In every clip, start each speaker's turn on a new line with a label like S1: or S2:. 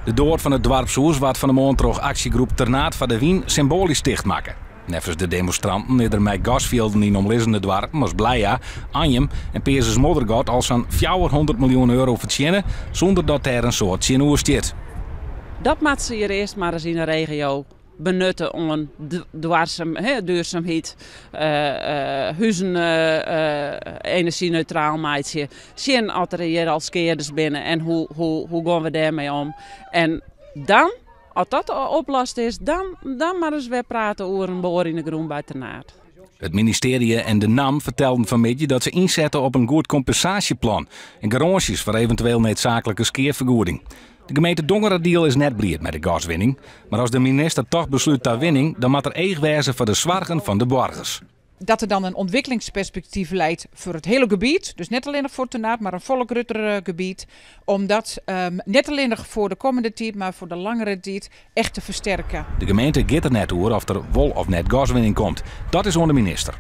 S1: De doar fan it doarpshûs waard fan 'e moarn troch aksjegroep Ternaard foar de Wyn symboalysk tichtmakke. Neffens de demonstranten is der mei gasfjilden yn omlizzende doarpen as Blija, Anjum en Peazens-Moddergat al sa'n 400 miljoen euro fertsjinne sûnder dat dêr in soad tsjinoer stiet.
S2: Dat moat se hjir earst mar ris yn de regio benutte oan duorsumheid, huzen enerzjyneutraal meitsje, sjen oft der hjir al skeades binne en hoe gean we dêrmei om. En dan, as dat oplost is, dan dan mar ris wer prate oer in boar yn de grûn by Ternaard.
S1: It ministearje en de NAM fertelden fanmiddei dat se ynsette op in goed kompensaasjeplan en garânsjes foar eventueel needsaaklike skeafergoeding. De gemeente Dongeradiel is net bliid mei de gaswinning, mar as de minister toch beslút ta winning, dan moat der each wêze foar de soargen fan de boargers.
S3: Dat der dan in ûntwikkelingsperspektyf leit foar it hiele gebiet, dus net allinnich foar Ternaard, mar in folle grutter gebiet, om dat net allinnich foar de kommende tiid, mar foar de langere tiid echt te fersterken.
S1: De gemeente giet der net oer oft der wol of net gaswinning komt. Dat is oan de minister.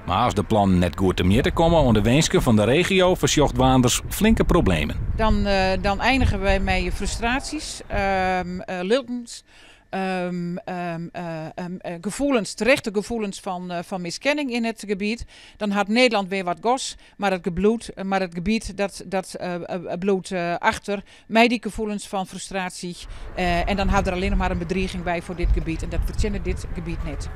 S1: Mar as de plannen net goed temjitte komme oan de winsken fan de regio, foarsjocht Waanders flinke problemen.
S3: Dan, dan einige wy mei frustraasjes, lilkens, gefoelens, terechte gefoelens fan miskenning yn it gebiet. Dan hat Nederlân wer wat gas, mar it gebliuwt, mar it gebiet dat, dat bliuwt achter mei dy gefoelens fan frustraasje. En dan ha der allinnich mar in bedriging by foar dit gebiet en dat fertsjinnet dit gebiet net.